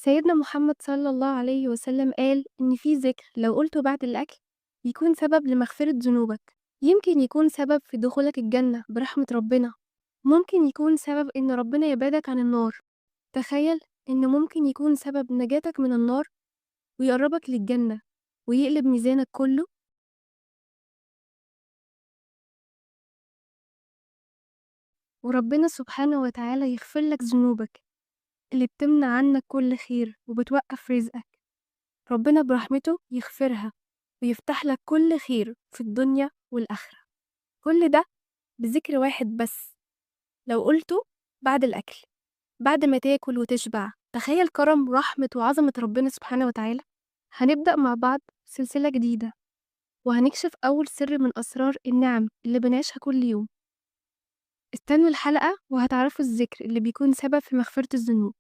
سيدنا محمد صلى الله عليه وسلم قال إن في ذكر لو قلته بعد الأكل يكون سبب لمغفرة ذنوبك، يمكن يكون سبب في دخولك الجنة برحمة ربنا، ممكن يكون سبب إن ربنا يبعدك عن النار. تخيل إنه ممكن يكون سبب نجاتك من النار ويقربك للجنة ويقلب ميزانك كله. وربنا سبحانه وتعالى يغفر لك ذنوبك اللي بتمنع عنك كل خير وبتوقف رزقك. ربنا برحمته يغفرها ويفتح لك كل خير في الدنيا والآخرة. كل ده بذكر واحد بس لو قلته بعد الأكل، بعد ما تاكل وتشبع. تخيل كرم رحمة وعظمة ربنا سبحانه وتعالى. هنبدأ مع بعض سلسلة جديدة وهنكشف أول سر من أسرار النعم اللي بنعيشها كل يوم. استنوا الحلقة وهتعرفوا الذكر اللي بيكون سبب في مغفرة الذنوب.